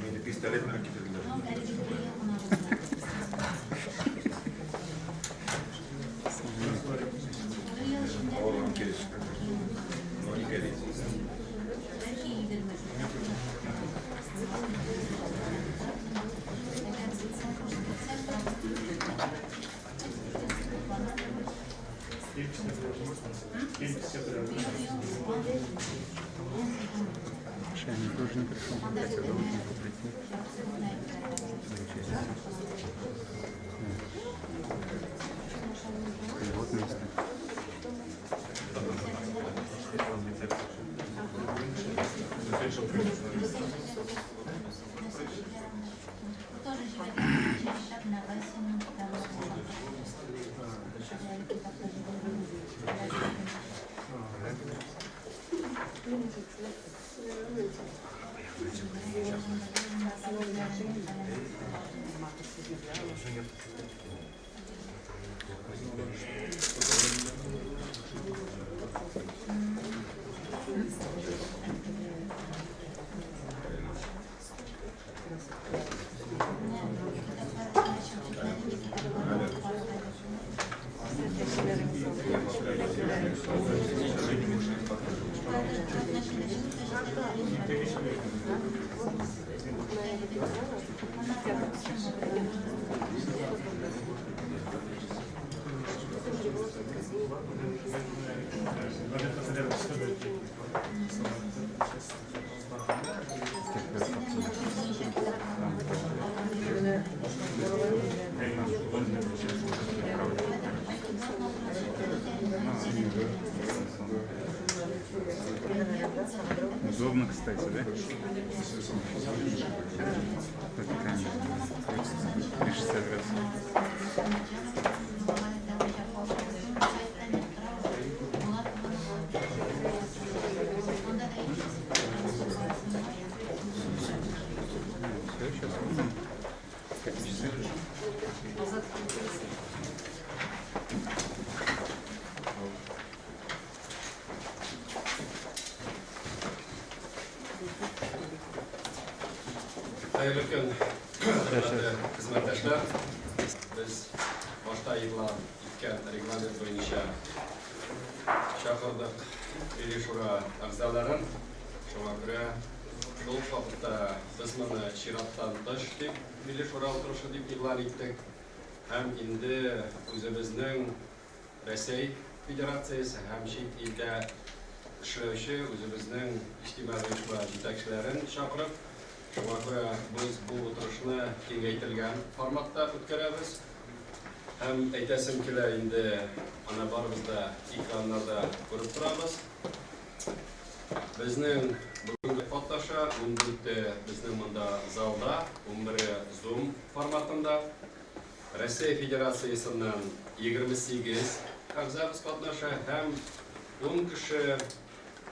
Мине пистолет белән китерделәр. Авылдан килеш. Но не горит. Шайник тоже не пришел, хотя должен был прийти. Замечательно. Да. Вот место. Удобно, кстати, да? Вот камера. 360 градусов. Все, сейчас увидим. Как часы. Хәерле көн, хөрмәтле хезмәттәшләр. Без башта игълан иткән регламент буенча чакырдык Милли Шура әгъзаларын. Шуңа күрә шул ук вакытта без моны чираттан тыш дип Милли Шура утырышы дип игълан иттек. Һәм инде үзебезнең Рәсәй Федерациясе һәм чит илдә эшләүче үзебезнең иҗтимагый оешма җитәкчеләрен чакырып, шуңа күрә без бу утырышны киңәйтелгән форматта үткәрәбез. Һәм әйтәсем килә инде, аны барыбыз да экраннарда күреп торабыз. Безнең бүгенге катнаша 14-е безнең монда залда, 11-е Zoom форматында. Россия Федерациясеннән 28 әгъзабыз катнаша һәм 10 кеше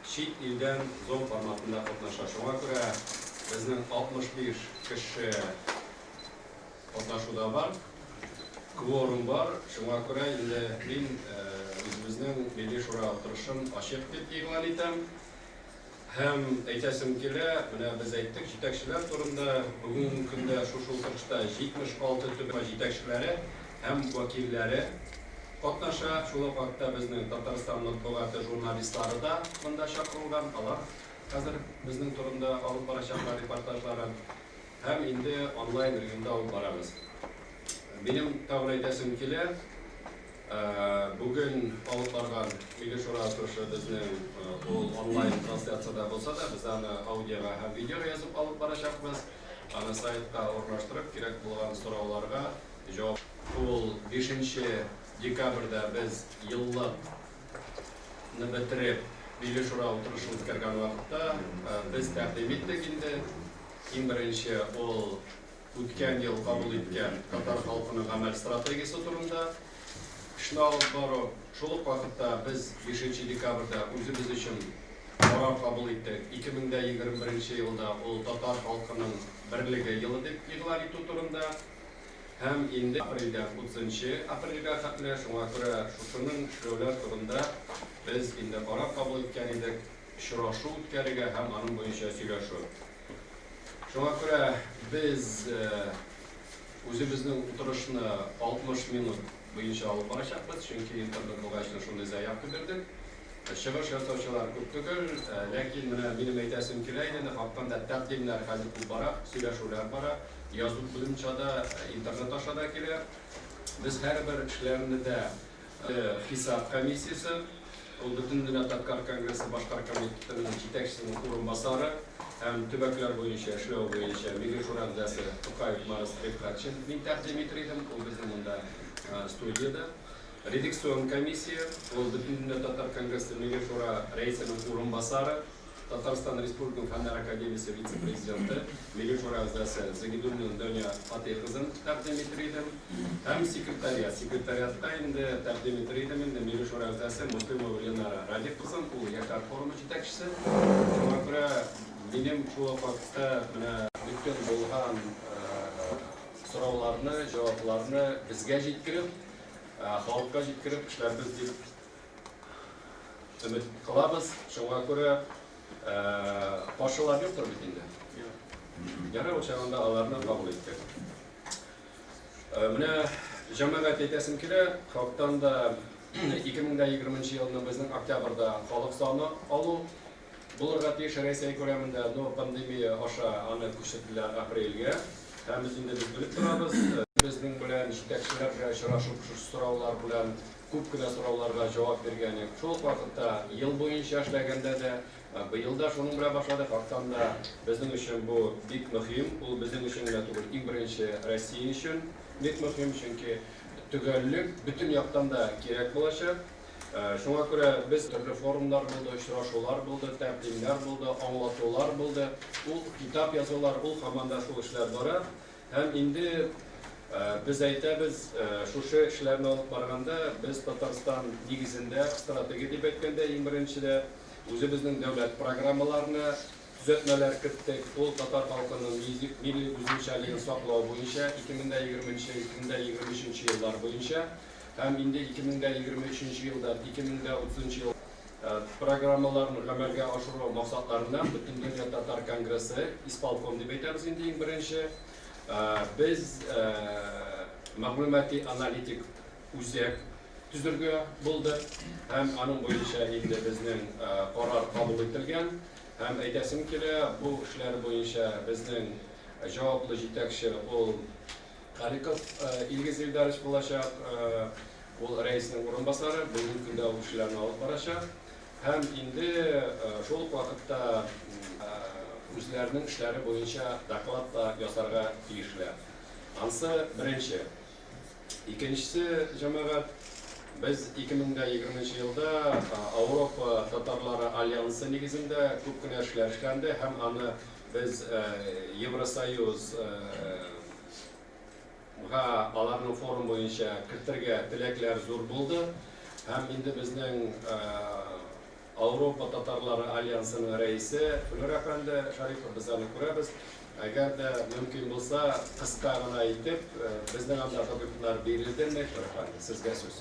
чит илдән Zoom форматында катнаша. Шуңа күрә безнең 65 кеше катнашуда бар, кворум бар. Шуңа күрә инде мин үзебезнең Милли Шура утырышын ачык дип игълан итәм. Һәм әйтәсем килә, менә без әйттек җитәкчеләр турында, бүгенге көндә шушы утырышта 76 төбәк җитәкчеләре һәм вәкилләре катнаша. Шул ук вакытта безнең Татарстан матбугаты журналистлары да монда чакырылган, алар хәзер безнең турында алып барачаклар репортажларын. Һәм инде онлайн режимда алып барабыз. Минем тагын әйтәсем килә, Бүген алып барган Милли Шура утырышы безнең ул онлайн трансляциядә булса да, без аны аудиога һәм видеога язып алып барачакбыз. Аны сайтка урнаштырып, кирәк булган сорауларга җавап. Ул 5 декабрьдә без еллыкны бетереп, Милли Шура утырышын үткәргән вакытта без тәкъдим иттек инде. Иң беренче ул үткән ел кабул иткән татар халкының гамәл стратегиясе турында эшне алып бару. Шул ук вакытта без 5 декабрьдә үзебез өчен карар кабул иттек. 2021 елда ул татар халкының берлеге елы дип игълан итү турында. Һәм инде апрельдән 30 апрельгә хәтле, шуңа күрә шушының эшләүләр турында без инде карар кабул иткән идек, очрашу үткәрергә һәм аның буенча сөйләшү. Шуңа күрә без үзебезнең утырышны 60 минут буенча алып барачакбыз, чөнки интернет булгач шундый заявка бирдек. Чыгыш ясаучылар күп түгел, ләкин менә минем әйтәсем килә инде, хактан да тәкъдимнәр хәзер күп бара, сөйләшүләр бара, язу буенча да, интернет аша да килә. Без һәрбер эшләрне дә хисап комиссиясе, ул Бөтендөнья татар конгрессы башкарма комитетының җитәкчесенең урынбасары һәм төбәкләр буенча эшләү буенча Милли шура әгъзасы Тукаев Марс Рифкатшин мин тәкъдим итер идем, ул безнең монда студияда. Редакцион комиссия, ул Бөтендөнья татар конгрессы Милли шура рәисенең урынбасары, Татарстан Республикасының Фәннәр академиясе вице-президенты, Милли шура әгъзасы Загидуллина Дания Фатих кызын тәкъдим итер идем. Һәм секретариат. Секретариатта инде тәкъдим итер идем инде Милли шура әгъзасы Муслимова Ленара Радик кызын, ул яшьләр форумы җитәкчесе. Шуңа күрә минем шул ук вакытта менә бөтен булган сорауларны, җавапларны безгә җиткереп, халыкка җиткереп эшләрбез дип өмет кылабыз. Шуңа күрә каршылар юктыр бит инде. Ярар, ул чагында аларны кабул иттек. Менә җәмәгать әйтәсем килә, халыктан да 2020 елның безнең октябрьдә халык саны алу булырга тиеш Рәсәй күләмендә, но пандемия аша аны күчерделәр апрельгә. Һәм без инде без белеп торабыз, безнең белән җитәкчеләр белән очрашып, шушы сораулар белән күп кенә сорауларга җавап биргән идек. Шул ук вакытта ел буенча эшләгәндә дә, быел да шуның белән башладык. Хактан да безнең өчен бу бик мөһим. Ул безнең өчен генә түгел, иң беренче Россия өчен бик мөһим, чөнки төгәллек бөтен яктан да кирәк булачак. Шуңа күрә без төрле форумнар булды, очрашулар булды, тәкъдимнәр булды, аңлатулар булды. Ул китап язулар, ул һаман да шул эшләр бара. Һәм инде без әйтәбез, шушы эшләрне алып барганда без Татарстан нигезендә стратегия дип әйткәндә иң беренчедә үзебезнең дәүләт программаларына төзәтмәләр керттек. Ул татар халкының милли үзенчәлеген саклау буенча 2020-2023 еллар буенча һәм инде 2023 елдан 2030 ел программаларын гамәлгә ашыру максатларыннан Бөтендөнья татар конгрессы исполком дип әйтәбез инде иң беренче без мәгълүмати аналитик үзәк төзергә булдык һәм аның буенча инде безнең карар кабул ителгән. Һәм әйтәсем килә, бу эшләр буенча безнең җаваплы җитәкче ул Халиков Илгиз Илдарович булачак, ул рәиснең урынбасары, бүгенге көндә ул эшләрне алып барачак. Һәм инде шул ук вакытта үзләренең эшләре буенча доклад та ясарга тиешләр. Ансы беренче. Икенчесе, җәмәгать, без 2020 елда Ауропа татарлары альянсы нигезендә күп кенә эшләр эшләнде һәм аны без Евросоюз га аларның форум буенча кертергә теләкләр зур булды. Һәм инде безнең Ауропа татарлары альянсының рәисе Флүр әфәнде Шарипов, без аны күрәбез. Әгәр дә мөмкин булса, кыска гына итеп, безнең анда документлар бирелдеме, Флүр әфәнде, сезгә сүз.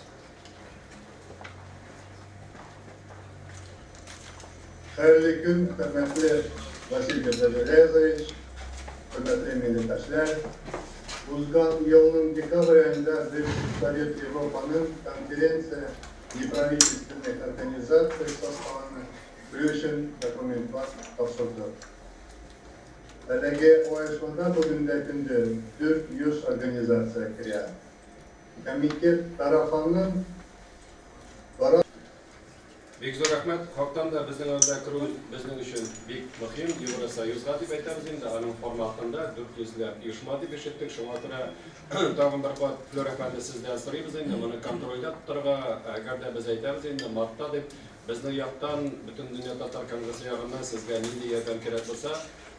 Хәерле көн, хөрмәтле Василий Мирзаҗәләзович, хөрмәтле милләттәшләр. Узган елның декабрь аенда без Совет Европаның конференция неправительственных организаций составына керү өчен документлар тапшырдык. Әлеге оешмада бүгенге көндә 400 организация керә. Комитет тарафыннан бара. Бик зур рәхмәт. Хактан да безнең анда керү безнең өчен бик мөһим. Евросоюзга дип әйтәбез инде, аның форматында 400 ләп оешма дип ишеттек. Шуңа күрә тагын бер кат, Флүр әфәнде, сездән сорыйбыз инде, моны контрольдә тотарга, әгәр дә без әйтәбез инде мартта дип, безнең яктан, Бөтендөнья татар конгрессы ягыннан сезгә нинди ярдәм кирәк булса,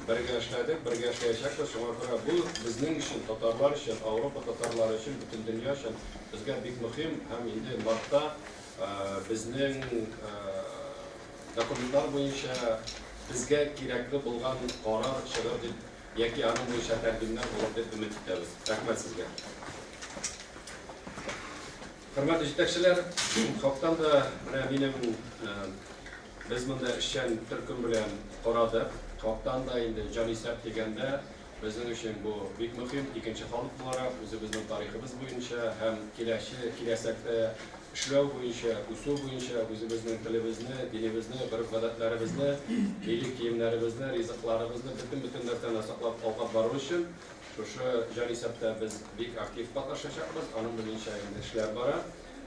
бергә эшләдек, бергә эшләячәкбез. Шуңа күрә бу безнең өчен, татарлар өчен, Ауропа татарлары өчен, бөтен дөнья өчен безгә бик мөһим һәм инде мартта безнең документлар буенча безгә кирәкле булган карар чыгыр дип яки аның буенча тәкъдимнәр булыр дип өмет итәбез. Рәхмәт сезгә. Хөрмәтле җитәкчеләр, хактан да менә минем без монда эшчән төркем белән карадык. Хактан да инде җанисәп дигәндә безнең өчен бу бик мөһим. Икенче халык буларак үзебезнең тарихыбыз буенча һәм киләче, киләчәктә эшләү буенча, үсү буенча үзебезнең телебезне, динебезне, гореф-гадәтләребезне, милли киемнәребезне, ризыкларыбызны, бөтен-бөтен нәрсәне саклап алга бару өчен шушы җанисәптә без бик актив катнашачакбыз, аның буенча инде эшләр бара.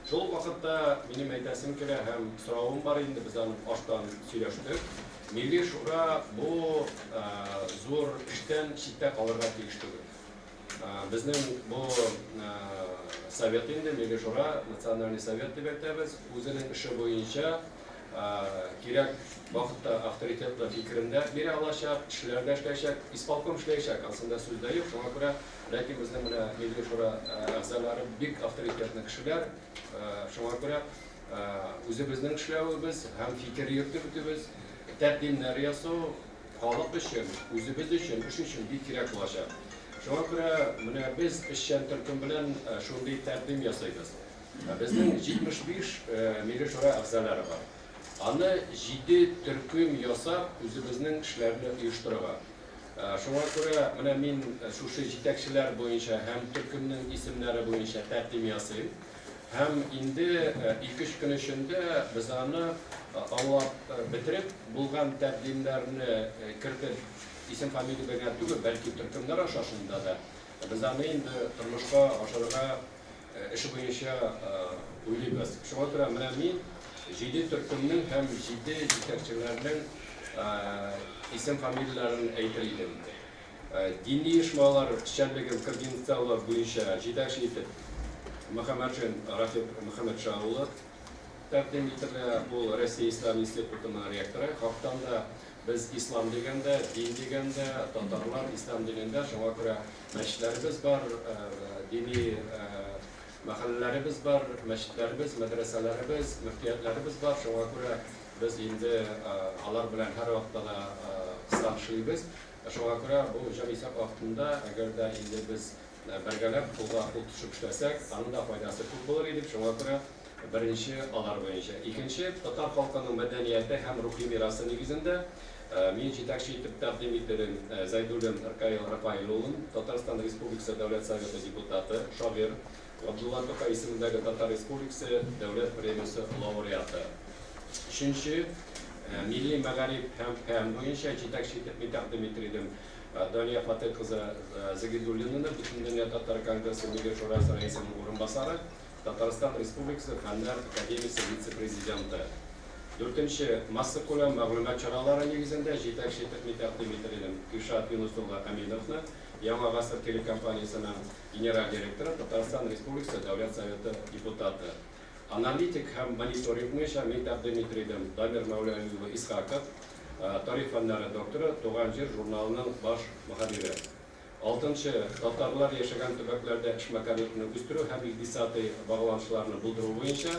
Шул ук вакытта минем әйтәсем килә һәм соравым бар инде, без аны баштан сөйләштек. Милли Шура бу зур эштән читтә калырга тиеш түгел. Безнең бу совет инде, Милли Шура, Национальный совет дип әйтәбез, үзенең эше буенча кирәк вакытта авторитетлы фикерен дә бирә алачак, эшләр дә эшләячәк, исполком эшләячәк, ансында сүз дә юк. Шуңа күрә, ләкин безнең менә Милли Шура әгъзалары бик авторитетлы кешеләр, шуңа күрә үзебезнең эшләвебез һәм фикер йөртеп үтүебез, тәкъдимнәр ясау халык өчен, үзебез өчен, эш өчен бик кирәк булачак. Шуңа күрә менә без эшчән төркем белән шундый тәкъдим ясыйбыз. Безнең 75 Милли Шура әгъзалары бар. Аны җиде төркем ясап, үзебезнең эшләрне оештырырга. Шуңа күрә менә мин шушы җитәкчеләр буенча һәм төркемнең исемнәре буенча тәкъдим ясыйм. Һәм инде ике-өч көн эчендә без аны аңлап бетереп, булган тәкъдимнәрне кертеп, исем-фамилия белән түгел, бәлки төркемнәр аша шунда да без аны инде тормышка ашырырга эше буенча уйлыйбыз. Шуңа күрә менә мин җиде төркемнең һәм җиде җитәкчеләрнең исем-фамилияләрен әйтер идем. Дини оешмалар эшчәнлеген координацияләү буенча җитәкче итеп Мөхәммәтшин Рафик Мөхәммәтша улы тәкъдим ителә. Ул Россия ислам институтының ректоры. Хактан да без ислам дигәндә, дин дигәндә, татарлар ислам динендә, шуңа күрә мәчетләребез бар, дини мәхәлләләребез бар, мәчетләребез, мәдрәсәләребез, мөфтиятләребез бар. Шуңа күрә без инде алар белән һәрвакытта да кысан эшлибез. Шуңа күрә бу җанисәп вакытында, әгәр дә инде без бергәләп кулга-кул төшеп эшләсәк, аның да файдасы күп булыр иде. Шуңа күрә беренче алар буенча. Икенче, татар халкының мәдәнияте һәм рухи мирасы нигезендә мин җитәкче итеп тәкъдим итерем Зәйдуллин Ркаил Рафаил улын, Татарстан Республикасы Дәүләт Советы депутаты, шагыйрь, Габдулла Тукай исемендәге Татар Республикасы Дәүләт премиясе лауреаты. Өченче, милли мәгариф һәм фән буенча җитәкче итеп мин тәкъдим итер идем Дания Фатыйх кызы Загидуллинаны, Бөтендөнья татар конгрессы Милли шурасы рәисенең урынбасары, Татарстан Республикасы Фәннәр академиясе вице-президенты. Дүртенче, массакүләм мәгълүмат чаралары нигезендә җитәкче итеп мин тәкъдим итер идем Илшат Юныс улы Әминовны, Яңа гасыр телекомпаниясенең генераль директоры, Татарстан Республикасы Дәүләт Советы депутаты. Аналитик һәм мониторинг буенча мин тәкъдим итер идем Дамир Мәүләви улы Исхаков, тарих фәннәре докторы, Туган җир журналының баш мөхәррире. Алтынчы, татарлар яшәгән төбәкләрдә эшмәкәрлекне үстерү һәм икътисадый багланышларны булдыру буенча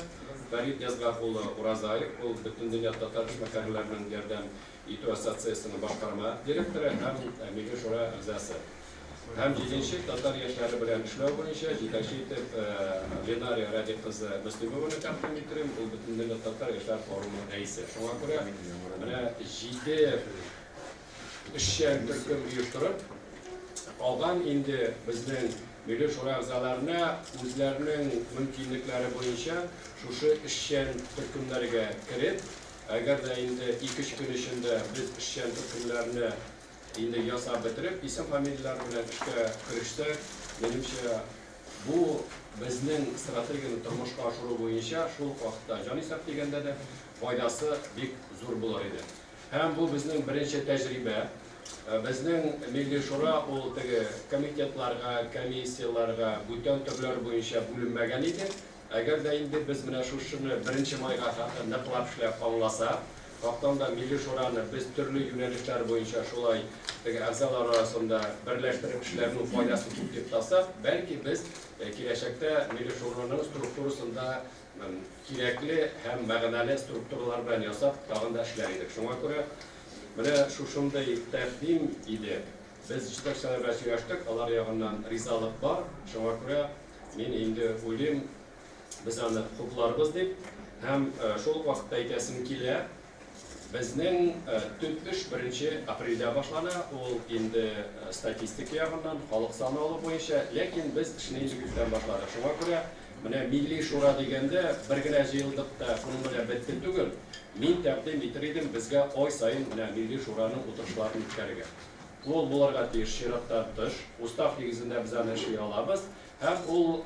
Фәрит Язгах улы Уразаев, ул Бөтендөнья татар эшмәкәрләренең ярдәм итү ассоциациясенең башкарма директоры һәм Милли Шура әгъзасы. Һәм җиденче, татар яшьләре белән эшләү буенча җитәкче итеп Ленария Радик кызы Мөслимованы тәкъдим иттерим, ул Бөтендөнья татар яшьләр форумы рәисе. Шуңа күрә менә җиде эшчән төркем оештырып, калган инде безнең Милли Шура әгъзаларына үзләренең мөмкинлекләре буенча шушы эшчән төркемнәргә кереп, әгәр дә инде ике-өч көн эчендә без эшчән төркемнәрне инде ясап бетереп, исем-фамилияләр белән эшкә керешсәк, минемчә, бу безнең стратегияне тормышка ашыру буенча шул ук вакытта җанисәп дигәндә дә файдасы бик зур булыр иде. Һәм бу безнең беренче тәҗрибә. Безнең Милли Шура ул теге комитетларга, комиссияләргә, бүтән төрләр буенча бүленмәгән иде. Әгәр дә инде без менә шушыны беренче майга хәтле ныклап эшләп аңласак, хактан да Милли Шураны без төрле юнәлешләр буенча шулай теге әгъзалар арасында берләштереп эшләрнең файдасы күп дип тапсак, бәлки без киләчәктә Милли Шураның структурасында кирәкле һәм мәгънәле структуралар белән ясап, тагын да эшләр идек. Шуңа күрә менә шушындый тәкъдим иде. Без җитәкчеләр белән сөйләштек, алар ягыннан ризалык бар. Шуңа күрә мин инде уйлыйм, Без аны хупларбыз дип. Һәм шул ук вакытта әйтәсем килә, безнең төп эш беренче апрельдә башлана, ул инде статистика ягыннан, халык саны алу буенча, ләкин без эшне инде күптән башладык. Шуңа күрә менә Милли шура дигәндә бер генә җыелдык та шуның белән бетте түгел. Мин тәкъдим итер идем безгә ай саен менә Милли шураның утырышларын үткәрергә. Ул булырга тиеш чираттан тыш, устав нигезендә без аны эшли алабыз. Һәм ул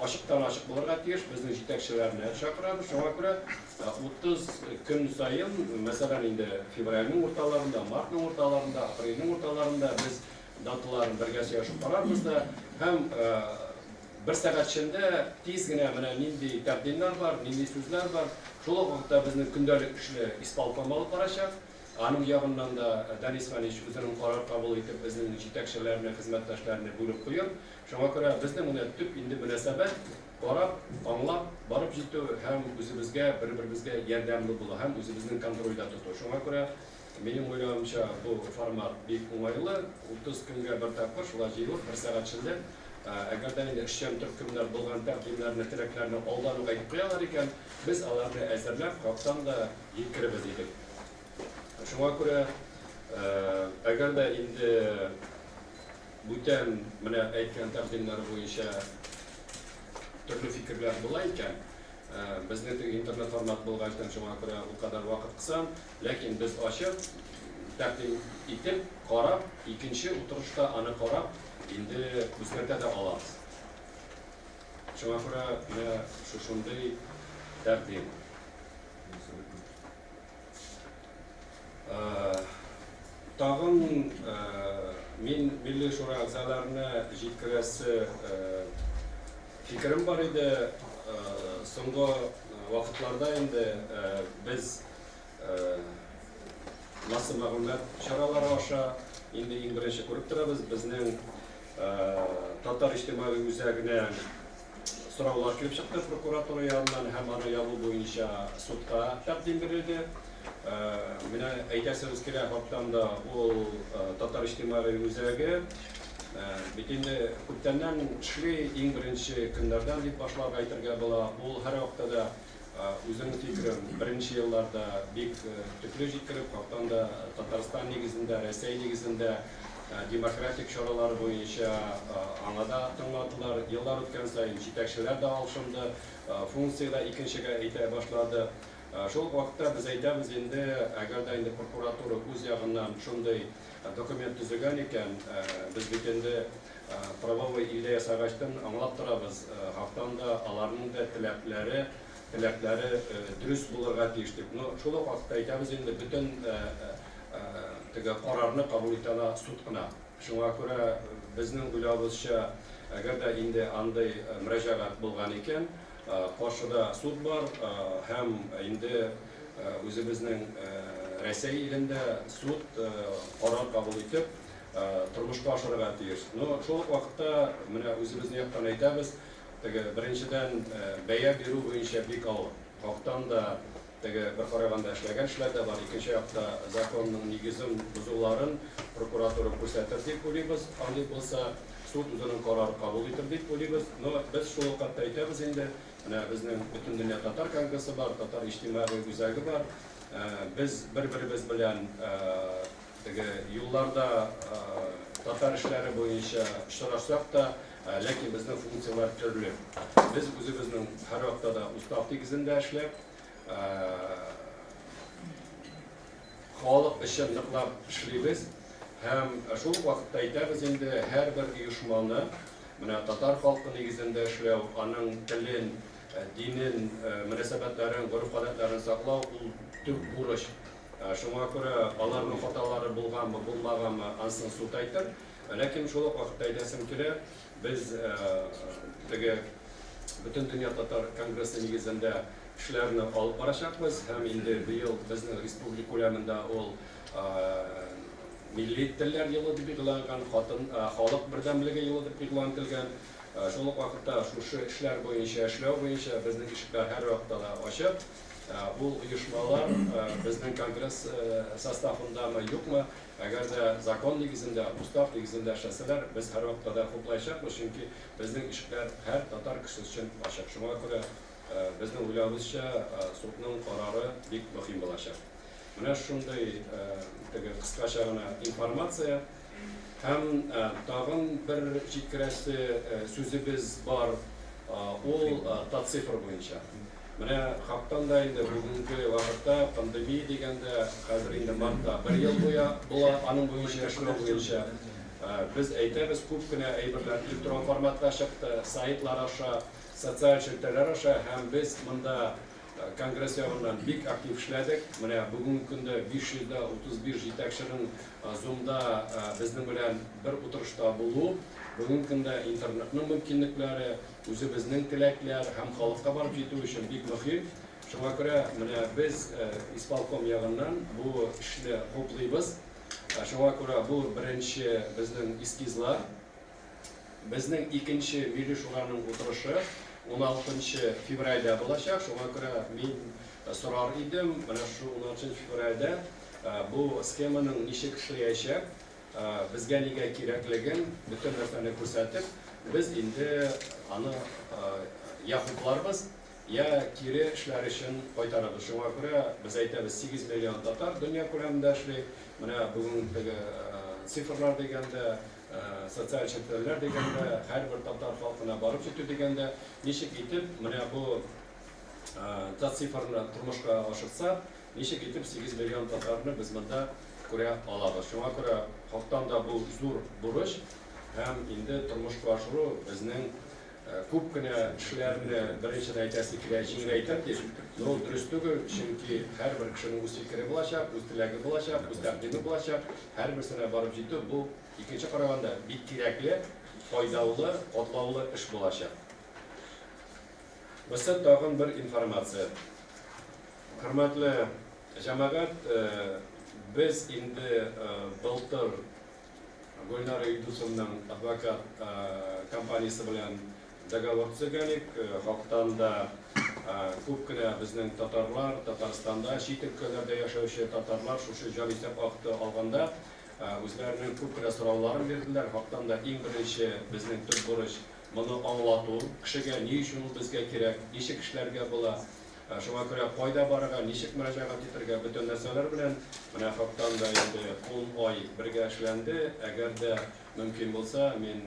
ачыктан-ачык булырга тиеш, безнең җитәкчеләрне чакырабыз. Шуңа күрә 30 көн саен, мәсәлән, инде февральнең урталарында, мартның урталарында, апрельнең урталарында без даталарын бергә сөйләшеп карарбыз да һәм бер сәгать эчендә тиз генә менә нинди тәкъдимнәр бар, нинди сүзләр бар. Шул ук вакытта безнең көндәлек эшне исполком алып барачак. Аның ягыннан да Данис Ванич үзенең карар кабул итеп, безнең җитәкчеләрне, хезмәттәшләрне бүлеп куер. Шуңа күрә безнең менә төп инде мөнәсәбәт, карап, аңлап, барып җитү һәм үзебезгә, бер-беребезгә ярдәмле булу һәм үзебезнең контрольдә тоту. Шуңа күрә, минем уйлавымча, бу формат бик уңайлы. 30 көнгә бер тапкыр шулай җыелып, бер сәгать эчендә, әгәр дә инде эшчән төркемнәр булган тәкъдимнәрне, теләкләрне алдан ук әйтеп куялар икән, без аларны әзерләп, хактан да җиткеребез идек. Шуңа күрә, әгәр дә инде бүтән менә әйткән тәкъдимнәр буенча төрле фикерләр була икән, безнең теге интернет формат булгачтан шуңа күрә ул кадәр вакыт кысан, ләкин без ачык тәкъдим итеп, карап, икенче утырышта аны карап, инде үзгәртә дә алабыз. Шуңа күрә менә шушындый тәкъдим. Тагын мин Милли Шура әгъзаларына җиткерәсе фикерем бар иде. Соңгы вакытларда инде без масса мәгълүмат чаралары аша инде иң беренче күреп торабыз, безнең Татар иҗтимагый үзәгенә сораулар килеп чыкты прокуратура ягыннан һәм аны ябу буенча судка тәкъдим бирелде. Менә әйтәсебез килә, хактан да ул Татар иҗтимагый үзәге бит инде күптәннән эшли, иң беренче көннәрдән дип башлап әйтергә була. Ул һәрвакытта да үзенең фикерен беренче елларда бик төпле җиткереп, хактан да Татарстан нигезендә, Рәсәй нигезендә демократик чаралар буенча аңа да тыңладылар. Еллар үткән саен җитәкчеләр дә алшынды, функция дә икенчегә әйтә башлады. Шул ук вакытта без әйтәбез инде, әгәр дә инде прокуратура үз ягыннан шундый документ төзегән икән, без бит инде правовой илдә ясагачтын аңлап торабыз, хактан да аларның да теләкләре, теләкләре дөрес булырга тиеш дип. Но шул ук вакытта әйтәбез инде, бөтен теге карарны кабул итә ала суд кына. Шуңа күрә безнең уйлавыбызча, әгәр дә инде андый мөрәҗәгать булган икән, каршыда суд бар һәм инде үзебезнең Рәсәй илендә суд карар кабул итеп, тормышка ашырырга тиеш. Но шул ук вакытта менә үзебезнең яктан әйтәбез, теге беренчедән бәя бирү буенча бик авыр. Хактан да теге бер караганда эшләгән эшләр дә бар, икенче якта законның нигезен бозуларын прокуратура күрсәтер дип уйлыйбыз. Андый булса, суд үзенең карар кабул итер дип уйлыйбыз. Но без шул ук вакытта әйтәбез инде, менә безнең Бөтендөнья татар конгрессы бар, Татар иҗтимагый үзәге бар. Без бер-беребез белән Теге юлларда татар эшләре буенча очрашсак та, ләкин безнең функцияләр төрле. Без үзебезнең һәрвакытта да устав нигезендә эшләп, халык өчен ныклап эшлибез һәм шул ук вакытта әйтәбез инде, һәрбер оешманы менә татар халкы нигезендә эшләү, аның телен, динен, мөнәсәбәтләрен, гореф-гадәтләрен саклау ул төп бурыч. Шуңа күрә аларның хаталары булганмы, булмаганмы, ансын суд әйтер. Ләкин шул ук вакытта әйтәсем килә, без теге Бөтендөнья татар конгрессы нигезендә эшләрне алып барачакбыз һәм инде быел безнең республика күләмендә ул милли телләр елы дип игълан хатын халык бердәмлеге елы дип игълан ителгән. Шул ук вакытта шушы эшләр буенча эшләү буенча безнең ишекләр һәрвакытта да ачык. Ул оешмалар безнең конгресс составындамы, юкмы, әгәр дә закон нигезендә, устав нигезендә эшләсәләр, без һәрвакытта да хуплаячакбыз, чөнки безнең ишекләр һәр татар кешесе өчен ачык. Шуңа күрә. Безнең уйлавыбызча, судның карары бик мөһим булачак. Менә шундый теге кыскача гына информация. Һәм тагын бер җиткерәсе сүзебез бар, ул Татцифр буенча. Менә хактан да инде бүгенге вакытта пандемия дигәндә, хәзер инде мартта бер ел буя була аның буенча эшләү буенча. Без әйтәбез, күп кенә әйберләр электрон форматка чыкты, сайтлар аша, социаль челтәрләр аша һәм без монда Конгресс ягыннан бик актив эшләдек. Менә бүгенге көндә 535 җитәкченең Zoom-да безнең белән бер утырышта булу, бүгенге көндә интернетның мөмкинлекләре, үзебезнең теләкләр һәм халыкка барып җитү өчен бик мөһим. Шуңа күрә менә без исполком ягыннан бу эшне хуплыйбыз. Шуңа күрә бу беренче безнең эскизлар. Безнең икенче Милли шураның утырышы 16 февральдә булачак. Шуңа күрә мин сорар идем, менә шу 16 февральдә бу схеманың ничек эшләячәк, безгә нигә кирәклеген, бөтен нәрсәне күрсәтеп, без инде аны я хупларбыз, я кире эшләр өчен кайтарабыз. Шуңа күрә без әйтәбез, 8 миллион татар дөнья күләмендә эшли. Менә бүген теге цифрлар дигәндә, социаль челтәрләр дигәндә, һәрбер татар халкына барып җитү дигәндә, ничек итеп менә бу цифрны тормышка ашырсак, ничек итеп 8 миллион татарны без монда күрә алабыз. Шуңа күрә хактан да бу зур бурыч һәм инде тормышка ашыру безнең күп кенә эшләрне беренчедән әйтәсе килә җиңеләйтер дип, но ул дөрес түгел, чөнки һәрбер кешенең үз фикере булачак, үз теләге булачак, үз тәкъдиме булачак, һәрберсенә барып җитү бу икенче караганда бик кирәкле, файдалы, катлаулы эш булачак. Бусы тагын бер информация. Хөрмәтле җәмәгать, без инде былтыр Гөлнара Илдусовның адвокат компаниясе белән договор төзегән идек. Хактан да күп кенә безнең татарлар, Татарстанда, чит өлкәләрдә яшәүче татарлар шушы җанисәп акты алганда үзләренең күп кенә сорауларын бирделәр. Хактан да иң беренче безнең төп бурыч моны аңлату, кешегә ни өчен ул безгә кирәк, ничек эшләргә була. Шуңа күрә кайда барырга, ничек мөрәҗәгать итәргә, бөтен нәрсәләр белән менә хактан да инде 10 ай бергә эшләнде. Әгәр дә мөмкин булса, мин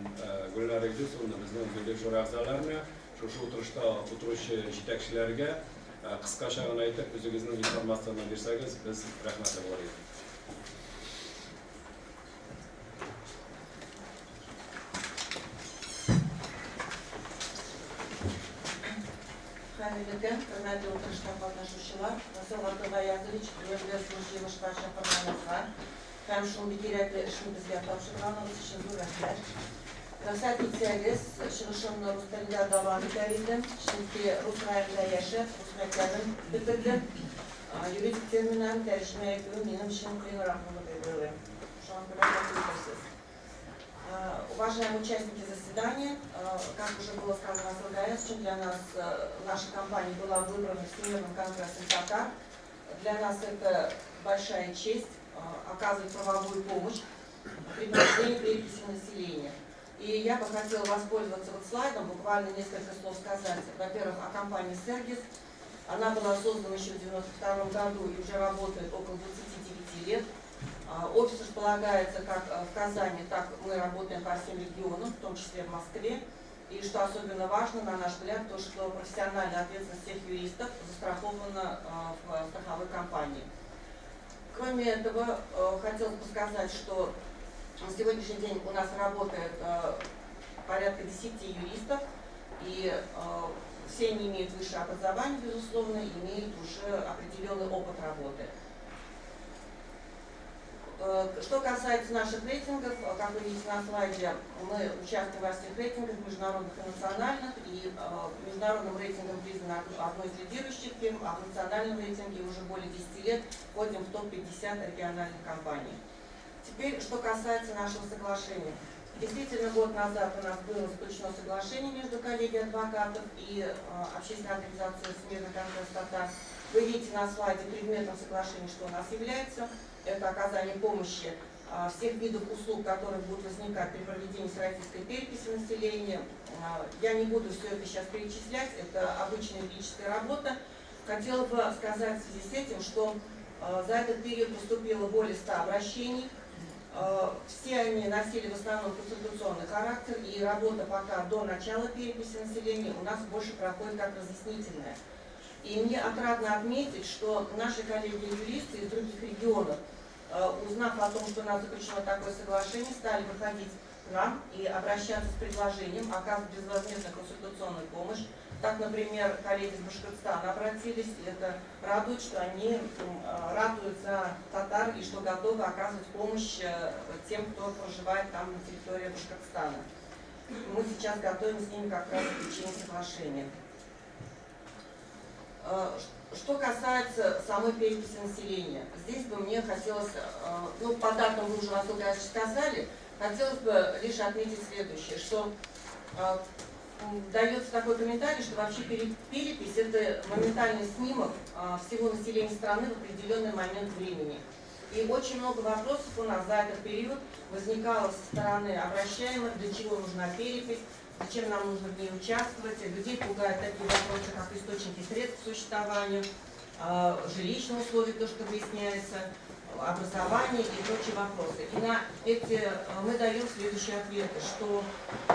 Гөлнара Илдусовна безнең Милли шура әгъзаларына, шушы утырышта утыручы җитәкчеләргә кыскача гына әйтеп, үзегезнең информацияне бирсәгез, без рәхмәтле булыр идек. Хәерле көн, хөрмәтле утырышта катнашучылар! Васил Габдулгаязович, гөрле зур җыелышка чакырганыгызга һәм шундый кирәкле эшне безгә тапшырганыгыз өчен зур рәхмәт. Рөхсәт итсәгез, чыгышымны рус телендә дәвам итәр идем, чөнки рус районында яшәп, рус мәктәбен бетердем. Юридик терминнарны тәрҗемә итүе минем өчен кыенрак булыр дип уйлыйм. Шуңа күрә гафу итәрсез. Уважаемые участники заседания, как уже было сказано Василием Гаязовичем, для нас наша компания была выбрана Всемирным конгрессом татар. Для нас это большая честь оказывать правовую помощь при проведении переписи населения. И я бы хотела воспользоваться вот слайдом, буквально несколько слов сказать. Во-первых, о компании «Сергис». Она была создана еще в 1992 году и уже работает около 29 лет. Офис располагается как в Казани, так мы работаем по всем регионам, в том числе в Москве. И что особенно важно, на наш взгляд, то, что профессиональная ответственность всех юристов застрахована в страховой компании. Кроме этого, хотелось бы сказать, что на сегодняшний день у нас работает порядка 10 юристов, и все они имеют высшее образование, безусловно, и имеют уже определенный опыт работы. Что касается наших рейтингов, как вы видите на слайде, мы участвуем во всех рейтингах, международных и национальных, и международным рейтингом признана одной из лидирующих фирм, а в национальном рейтинге уже более 10 лет входим в топ-50 региональных компаний. Теперь, что касается нашего соглашения. Действительно, год назад у нас было заключено соглашение между коллегией адвокатов и общественной организацией Всемирный конгресс татар. Вы видите на слайде предметом соглашения, что у нас является. Это оказание помощи всех видов услуг, которые будут возникать при проведении всероссийской переписи населения. Я не буду все это сейчас перечислять, это обычная юридическая работа. Хотела бы сказать в связи с этим, что за этот период поступило более 100 обращений. Все они носили в основном консультационный характер, и работа пока до начала переписи населения у нас больше проходит как разъяснительная. И мне отрадно отметить, что наши коллеги-юристы из других регионов, узнав о том, что у нас заключено такое соглашение, стали выходить к нам и обращаться с предложением оказывать безвозмездную консультационную помощь. Так, например, коллеги из Башкортостана обратились, и это радует, что они радуют за татар и что готовы оказывать помощь тем, кто проживает там на территории Башкортостана. Мы сейчас готовим с ними как раз заключение соглашения. Что касается самой переписи населения, здесь бы мне хотелось, ну, по датам вы уже, Василий Ильич, сказали, хотелось бы лишь отметить следующее, что дается такой комментарий, что вообще перепись – это моментальный снимок всего населения страны в определенный момент времени. И очень много вопросов у нас за этот период возникало со стороны обращаемых, для чего нужна перепись, зачем нам нужно в ней участвовать, людей пугают такие вопросы, как источники средств к существованию, жилищные условия, то, что выясняется, образование и прочие вопросы. И на эти мы даем следующие ответы, что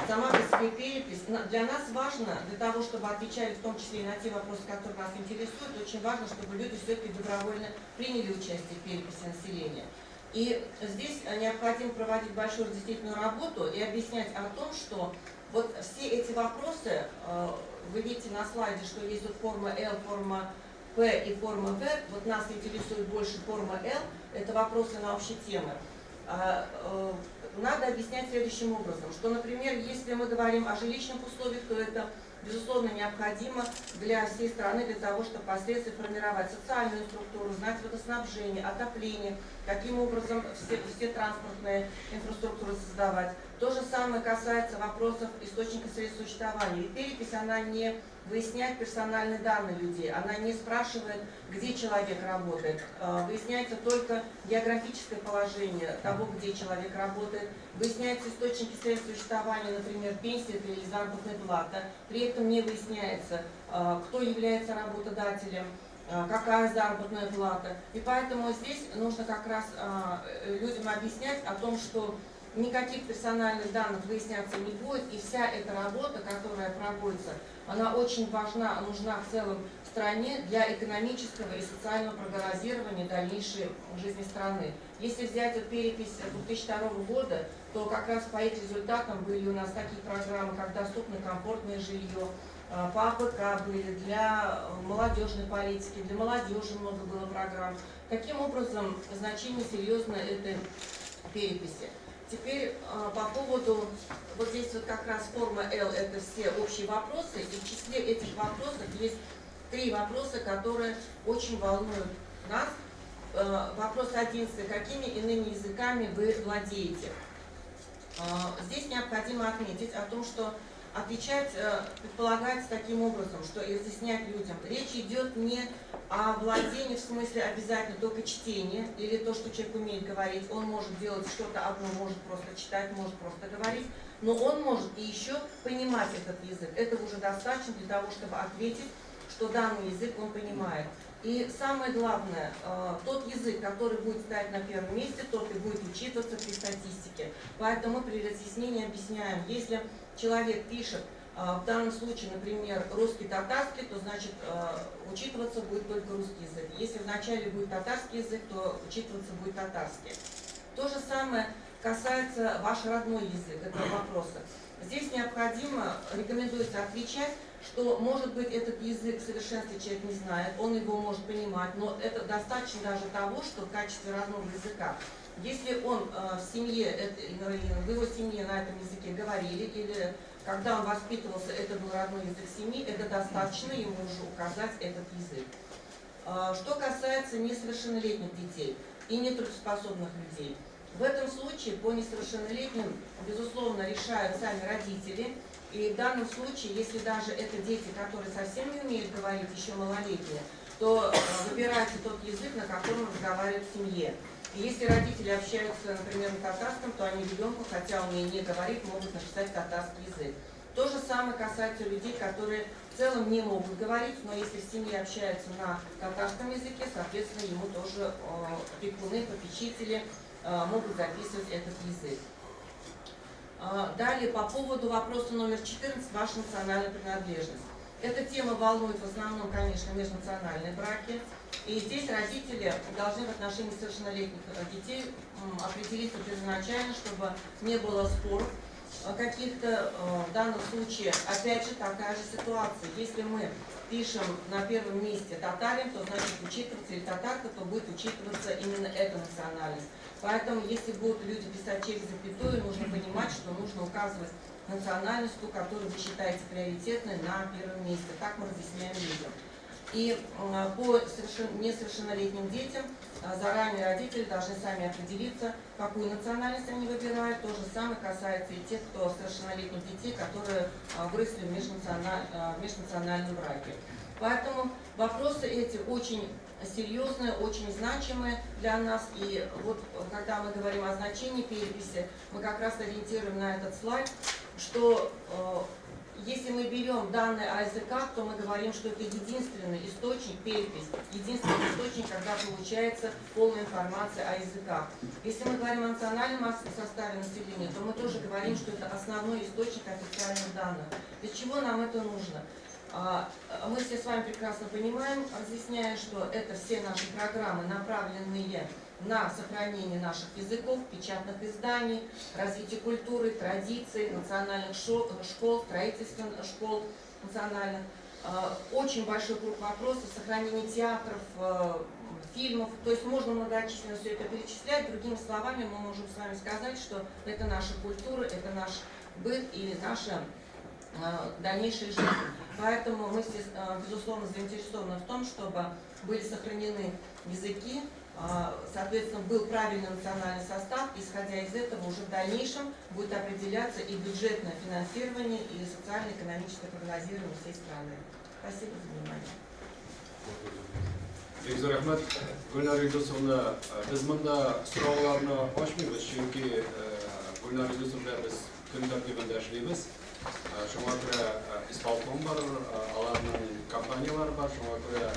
сама по себе перепись для нас важно, для того, чтобы отвечали в том числе и на те вопросы, которые нас интересуют, очень важно, чтобы люди все-таки добровольно приняли участие в переписи населения. И здесь необходимо проводить большую разъяснительную работу и объяснять о том, что вот все эти вопросы, вы видите на слайде, что есть вот форма Л, форма П и форма В, вот нас интересует больше форма Л, это вопросы на общие темы. Надо объяснять следующим образом, что, например, если мы говорим о жилищных условиях, то это, безусловно, необходимо для всей страны, для того, чтобы впоследствии формировать социальную структуру, знать водоснабжение, отопление, каким образом все транспортные инфраструктуры создавать. То же самое касается вопросов источника средств существования. Ведь перепись, она не выясняет персональные данные людей, она не спрашивает, где человек работает. Выясняется только географическое положение того, где человек работает. Выясняются источники средств существования, например, пенсия или заработная плата. При этом не выясняется, кто является работодателем, какая заработная плата. И поэтому здесь нужно как раз людям объяснять о том, что никаких персональных данных выясняться не будет, и вся эта работа, которая проводится, она очень важна, нужна в целом стране для экономического и социального прогнозирования дальнейшей жизни страны. Если взять вот перепись 2002 года, то как раз по их результатам были у нас такие программы, как «Доступное комфортное жилье», по АПК были, для молодежной политики, для молодежи много было программ. Таким образом, значение серьезно этой переписи. Теперь по поводу, вот здесь вот как раз форма L, это все общие вопросы, и в числе этих вопросов есть три вопроса, которые очень волнуют нас. Вопрос 11. Какими иными языками вы владеете? Здесь необходимо отметить о том, что отвечать предполагается таким образом, что и разъяснять людям. Речь идет не о владении в смысле обязательно только чтения или то, что человек умеет говорить. Он может делать что-то одно, может просто читать, может просто говорить, но он может и еще понимать этот язык. Этого уже достаточно для того, чтобы ответить, что данный язык он понимает. И самое главное, тот язык, который будет стоять на первом месте, тот и будет учитываться при статистике. Поэтому мы при разъяснении объясняем, если человек пишет, в данном случае, например, русский-татарский, то значит учитываться будет только русский язык. Если вначале будет татарский язык, то учитываться будет татарский. То же самое касается ваш родной язык, этого вопроса. Здесь необходимо, рекомендуется отвечать, что, может быть, этот язык в совершенстве человек не знает, он его может понимать, но это достаточно даже того, что в качестве родного языка. Если он в семье, в его семье на этом языке говорили, или когда он воспитывался, это был родной язык семьи, это достаточно ему уже указать этот язык. Что касается несовершеннолетних детей и нетрудоспособных людей, в этом случае по несовершеннолетним, безусловно, решают сами родители. И в данном случае, если даже это дети, которые совсем не умеют говорить, еще малолетние, то выбирается тот язык, на котором разговаривают в семье. И если родители общаются, например, на татарском, то они ребенку, хотя он и не говорит, могут написать татарский язык. То же самое касается людей, которые в целом не могут говорить, но если в семье общаются на татарском языке, соответственно, ему тоже опекуны, попечители могут записывать этот язык. Далее, по поводу вопроса номер 14, ваша национальная принадлежность. Эта тема волнует в основном, конечно, межнациональные браки. И здесь родители должны в отношении совершеннолетних детей определиться первоначально, чтобы не было споров каких-то. В данном случае, опять же, такая же ситуация. Если мы пишем на первом месте татарин, то значит учитываться, или татарка, то будет учитываться именно эта национальность. Поэтому, если будут люди писать через запятую, нужно понимать, что нужно указывать национальность, ту, которую вы считаете приоритетной, на первом месте. Так мы разъясняем людям. И по несовершеннолетним детям заранее родители должны сами определиться, какую национальность они выбирают. То же самое касается и тех, кто совершеннолетних детей, которые выросли в межнациональном браке. Поэтому вопросы эти очень серьезные, очень значимые для нас. И вот когда мы говорим о значении переписи, мы как раз ориентируем на этот слайд, что если мы берем данные о языках, то мы говорим, что это единственный источник, перепись, единственный источник, когда получается полная информация о языках. Если мы говорим о национальном составе населения, то мы тоже говорим, что это основной источник официальных данных. Для чего нам это нужно? Мы все с вами прекрасно понимаем, разъясняя, что это все наши программы, направленные на сохранение наших языков, печатных изданий, развитие культуры, традиций, национальных школ, строительство школ национальных. Очень большой круг вопросов, сохранение театров, фильмов. То есть можно многочисленно все это перечислять. Другими словами, мы можем с вами сказать, что это наша культура, это наш быт и наша дальнейшей жизни. Поэтому мы все, безусловно, заинтересованы в том, чтобы были сохранены языки, соответственно, был правильный национальный состав, исходя из этого уже в дальнейшем будет определяться и бюджетное финансирование, и социально-экономическое прогнозирование всей страны. Спасибо за внимание. Бик зур рәхмәт, Гөлнар Илдусовна. Без монда сорауларны ачмыйбыз, чөнки Гөлнар Илдусовна без көн тәртибендә эшлибез. Шуңа күрә исполком бар, аларның компанияләре бар, шуңа күрә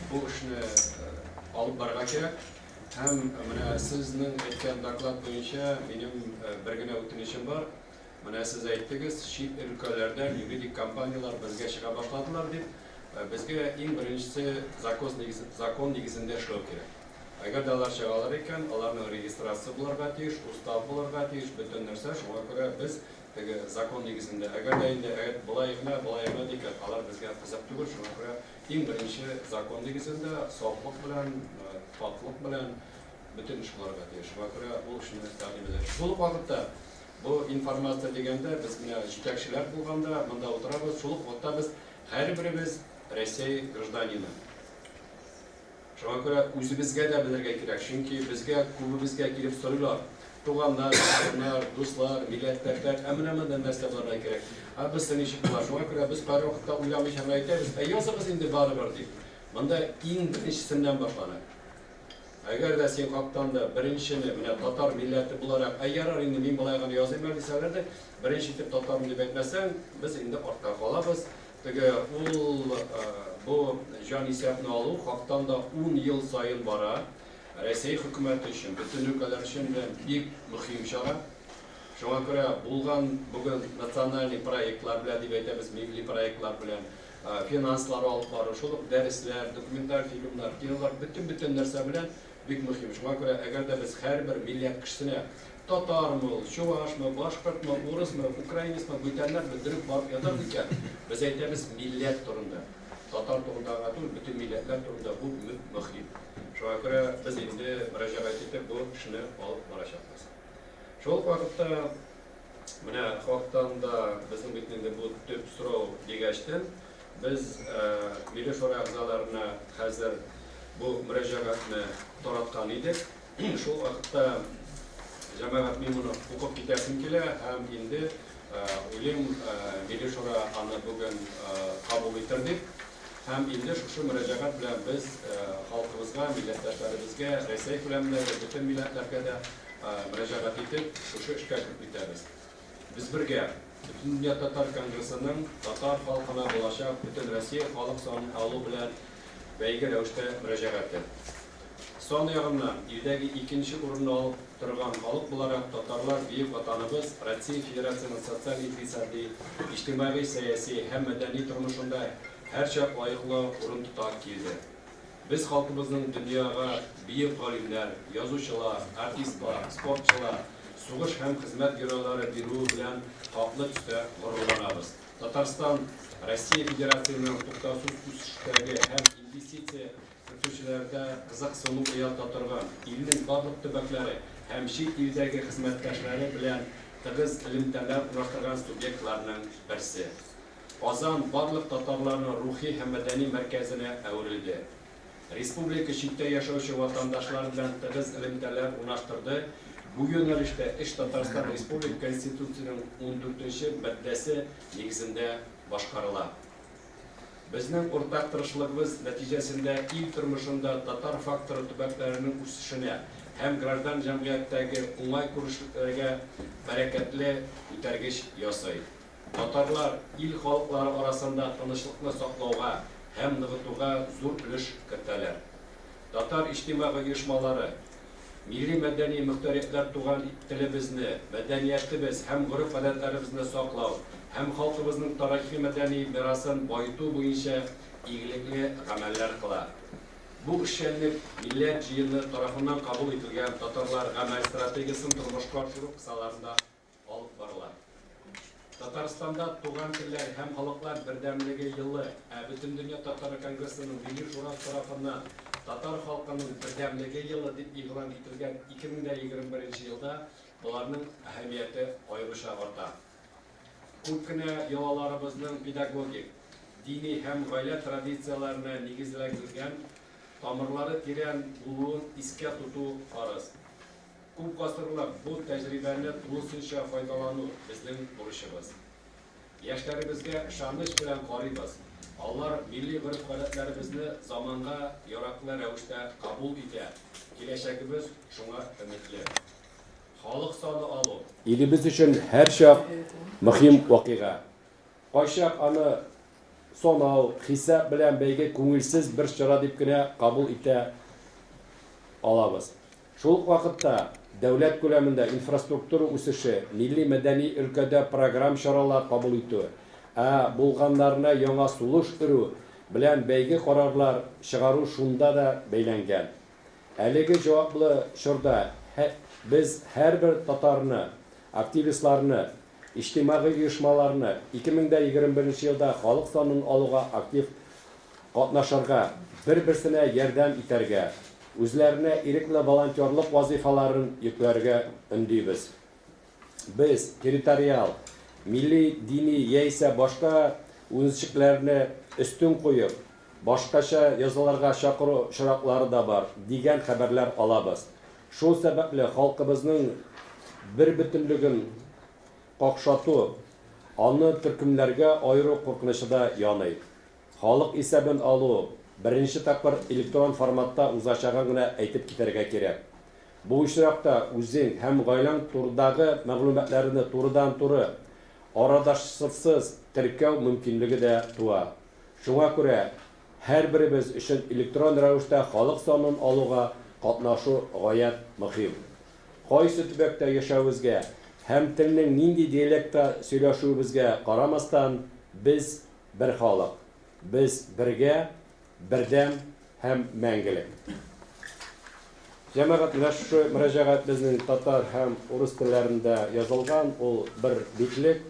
бу эшне алып барырга кирәк. Һәм менә сезнең әйткән доклад буенча минем бер генә үтенечем бар. Менә сез әйттегез, чит өлкәләрдән юридик компанияләр безгә чыга башладылар дип. Безгә иң беренчесе закон нигезендә эшләү кирәк. Әгәр дә алар чыгалар икән, аларның регистрация булырга тиеш, устав булырга тиеш, бөтен нәрсә. Шуңа күрә без теге закон нигезендә, әгәр дә инде болай гына, болай гына дикән, алар безгә кызык түгел. Шуңа күрә иң беренче закон нигезендә сафлык белән, пакьлык белән бөтен эш булырга тиеш. Шуңа күрә ул эшне тәкъдим итәбез. Шул ук вакытта бу информация дигәндә без менә җитәкчеләр булганда монда утырабыз, шул ук вакытта без һәрберебез Россия гражданины. Шуңа күрә үзебезгә дә белергә кирәк, чөнки безгә күбебезгә килеп сорыйлар. Туганнар, якыннар, дуслар, милләттәшләр, ә менә монда нәрсә булырга кирәк. Ә без ничек була? Шуңа күрә без кайбер вакытта уйламыйча гына әйтәбез, ә языгыз инде барыбер дип. Монда иң беренчесеннән башлана. Әгәр дә син хактан да беренчене менә татар милләте буларак, ә ярар инде мин болай гына языйм әле дисәләр дә, беренче итеп татармын дип әйтмәсәң, без инде артка калабыз. Теге ул бу җан исәпне алу хактан да 10 ел саен бара. Россия хөкүмәте өчен, бөтен өлкәләр өчен дә бик мөһим чара. Шуңа күрә булган бүген национальный проектлар белән дип әйтәбез, милли проектлар белән финанслар алып бару, шул ук дәресләр, документаль фильмнар, кинолар, бөтен-бөтен нәрсә белән бик мөһим. Шуңа күрә әгәр дә без һәрбер милләт кешесенә татармы, чувашмы, башкортмы, урысмы, украинецмы, бүтәннәр белдереп барып ятар икән, без әйтәбез милләт турында. Татар турында гына түгел, бөтен милләтләр турында бу мөһим. Шуңа күрә без инде мөрәҗәгать итеп бу эшне алып барачакбыз. Шул ук вакытта менә хактан да безнең бит инде бу төп сорау дигәчтен, без Милли Шура әгъзаларына хәзер бу мөрәҗәгатьне тараткан идек. Шул вакытта җәмәгать мин моны укып китәсем килә һәм инде уйлыйм, Милли Шура аны бүген кабул итер дип. Һәм инде шушы мөрәҗәгать белән без халкыбызга, милләттәшләребезгә, Рәсәй күләмендәге бөтен милләтләргә дә мөрәҗәгать итеп, шушы эшкә кереп китәбез. Без бергә Бөтендөнья татар конгрессының татар халкына булачак Бөтенроссия халык санын алу белән бәйге рәвештә мөрәҗәгате. Сан ягыннан илдәге икенче урынны алып торган халык буларак, татарлар бөек Ватаныбыз, Россия Федерациясенең социаль-икътисади, иҗтимагый-сәяси һәм мәдәни тормышында һәрчак лаеклы урын тота килде. Без халкыбызның дөньяга бөек галимнәр, язучылар, артистлар, спортчылар, сугыш һәм хезмәт геройлары бирүе белән хаклы төстә горурланабыз. Татарстан, Россия Федерациясенең туктаусыз үсештәге һәм инвестиция кертүчеләрдә кызыксыну уята торган илнең барлык төбәкләре һәм чит илдәге хезмәттәшләре белән тыгыз элемтәләр урнаштырган субъектларның берсе. Казан барлык татарларның рухи һәм мәдәни мәркәзенә әверелде. Республика читтә яшәүче ватандашлар белән тыгыз элемтәләр урнаштырды, бу юнәлештә эш Татарстан Республика Конституциясенең ундүртенче маддәсе нигезендә башкарыла. Безнең уртак тырышлыгыбыз нәтиҗәсендә ил тормышында татар факторы төбәкләренең үсешенә һәм граждан җәмгыятьтәге уңай күренешләргә бәрәкәтле үтәргеч ясый. Татарлар ил халыклары арасында тынычлыкны саклауга һәм ныгытуга зур өлеш кертәләр. Татар иҗтимагый оешмалары, милли-мәдәни мөхтәриятләр туган телебезне, мәдәниятебез һәм гореф-гадәтләребезне саклау һәм халкыбызның тарихи-мәдәни мирасын баету буенча игелекле гамәлләр кыла. Бу эшчәнлек Милләт җыены тарафыннан кабул ителгән Татарлар гамәл стратегиясен тормышка ашыру кысаларында алып барыла. Татарстанда Туган телләр һәм халыклар бердәмлеге елы, ә Бөтендөнья татар конгрессының Милли шурасы тарафыннан Татар халкының бердәмлеге елы дип игълан ителгән 2021 елда боларның әһәмияте аеруча арта. Күп кенә йолаларыбызның педагогик, дини һәм гаилә традицияләренә нигезләнгән тамырлары тирән булуын искә тоту фарыз. Күп гасырлык бу тәҗрибәне тулысынча файдалану, безнең бурычыбыз. Яшьләребезгә ышаныч белән карыйбыз, алар милли гореф-гадәтләребезне заманга яраклы рәвештә кабул итә, киләчәгебез шуңа өметле. Халык саны алу. Илебез өчен һәрчак мөһим вакыйга. Кайчак аны санау, хисап белән бәйге күңелсез бер чара дип кенә кабул итә алабыз. Шул ук вакытта, дәүләт күләмендә инфраструктура үсеше, милли-мәдәни өлкәдә програм чаралар кабул итү, ә булганнарына яңа сулыш өрү белән бәйге карарлар чыгару шунда да бәйләнгән. Әлеге җаваплы чорда без һәрбер татарны, активистларны, иҗтимагый оешмаларны 2021 елда халык санын алуга актив катнашырга, бер-берсенә ярдәм итәргә, үзләренә ирекле волонтерлык вазыйфаларын йөкләргә өндибез. Без территориаль, милли, дини яисә башка үзенчлекләрне өстен куеп, башкача язылырга чакыру очраклары да бар, дигән хәбәрләр алабыз. Шул сәбәпле халкыбызның бербөтенлеген какшату, аны төркемнәргә аеру куркынычы да яный. Халык исәбен алу беренче тапкыр электрон форматта узачагын гына әйтеп китәргә кирәк. Бу очракта үзең һәм гаиләң турыдагы мәгълүматларны турыдан-туры, арадашчысыз теркәү мөмкинлеге дә туа. Шуңа күрә һәрберебез өчен электрон рәвештә халык санын алуга катнашу гаять мөһим. Кайсы төбәктә яшәвебезгә һәм телнең нинди диалектта сөйләшүебезгә карамастан, без, Бер халык. Без бергә, бердәм һәм мәңгелек. Җәмәгать, менә шушы мөрәҗәгать безнең татар һәм урыс телләрендә язылган, ул бер битлек.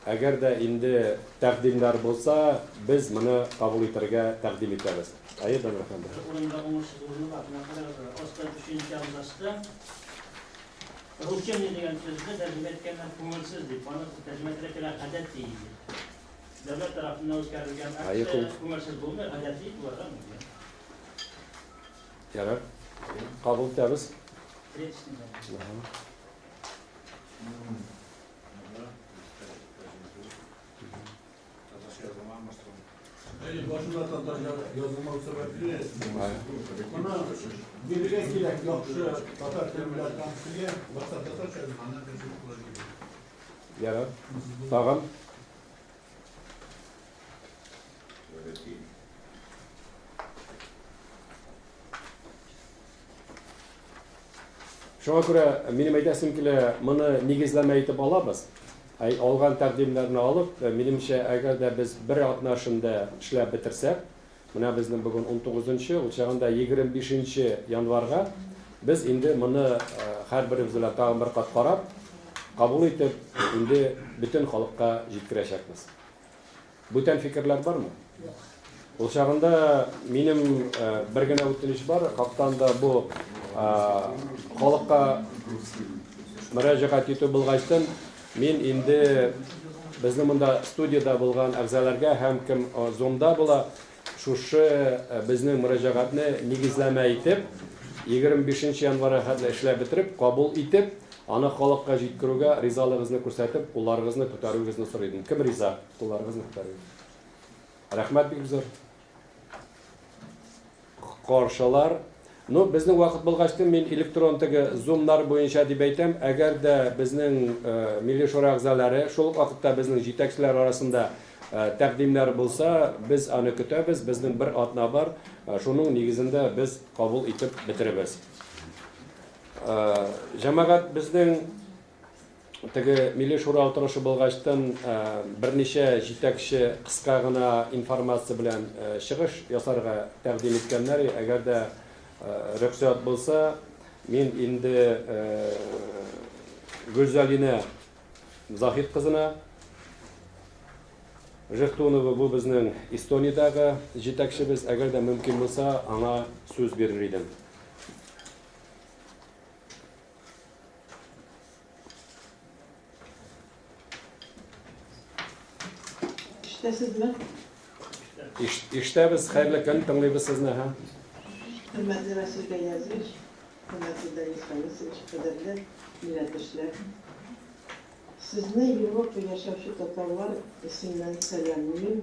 Әгәр дә инде тәкъдимнәр булса, без моны кабул итәргә тәкъдим итәбез. Әйе, Дамир әфәнде. Бер урында уңышсыз урыны бар. Менә карагыз әле, аста өченче абзацта рутинный дигән сүзне тәрҗемә иткәннәр күңелсез дип. Аны тәрҗемә итәргә кирәк, гадәти дип. Дәүләт тарафыннан үткәрелгән акция күңелсез булмый, гадәти булырга мөмкин. Ярар. Кабул итәбез. Әйе, башында татарча язылмау сәбәпле, моны бирергә кирәк, яхшы татар телен белә торган кешегә, башта татарча язып, аннан тәрҗемә кылырга кирәк. Ярар. Тагын? Шуңа күрә минем әйтәсем килә, моны нигезләмә итеп алабыз. Әй, алган тәкъдимнәрне алып, минемчә, әгәр дә без бер атна эчендә эшләп бетерсәк, менә безнең бүген унтугызынчы, ул чагында 25 январьга без инде моны һәрберебез белән тагын бер кат карап, кабул итеп, инде бөтен халыкка җиткерәчәкбез. Бүтән фикерләр бармы? Юк. Ул чагында минем бер генә үтенеч бар, хактан да бу халыкка мөрәҗәгать итү булгачтын, мин инде безнең монда студиядә булган әгъзаларга һәм кем Zoom-да була, шушы безнең мөрәҗәгатьне нигезләмә итеп, 25 январьга хәтле эшләп бетереп, кабул итеп, аны халыкка җиткерүгә ризалыгызны күрсәтеп, кулларыгызны күтәрүегезне сорый идем. Кем риза? Кулларыгызны күтәрегез. Рәхмәт бик зур. Каршылар. Ну, безнең вакыт булгач та мин электрон теге зумнар буенча дип әйтәм, әгәр дә безнең э, Милли Шура әгъзалары, шул ук вакытта безнең җитәкчеләр арасында э, тәкъдимнәр булса, без аны көтәбез, безнең бер атна бар, э, шуның нигезендә без кабул итеп бетеребез. Э, җәмәгать безнең Теге Милли Шура утырышы булгачтын берничә җитәкче кыска гына информация белән чыгыш ясарга тәкъдим иткәннәр. Әгәр дә рөхсәт булса, мин инде Гөлзалинә Заһид кызына, Жехтунова бу безнең Эстониядәге җитәкчебез, әгәр дә мөмкин булса, аңа сүз бирер идем. Ишетәсезме? Ишетәбез, хәерле көн, тыңлыйбыз сезне, һа. Хөрмәтле Расил Гаязович, хөрмәтле Данис Хамисович, кадерле милләттәшләр. Сезне Европа яшәүче татарлар исеменнән сәламлим,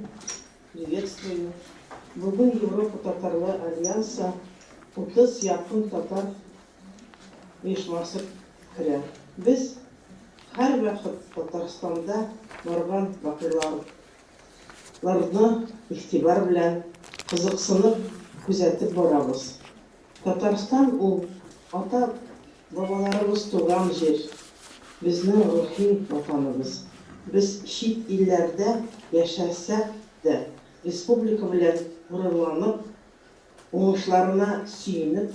приветствую. Бүген Европа татарлар альянсы 30 якын татар оешмасы керә. Без һәрвакыт Татарстанда барган вакыйгаларны игътибар белән, кызыксынып күзәтеп барабыз. Татарстан ул, ата-бабаларыбыз туган җир, безнең рухи ватаныбыз. Без чит илләрдә яшәсәк тә, республика белән горурланып, Уңышларына сөенеп,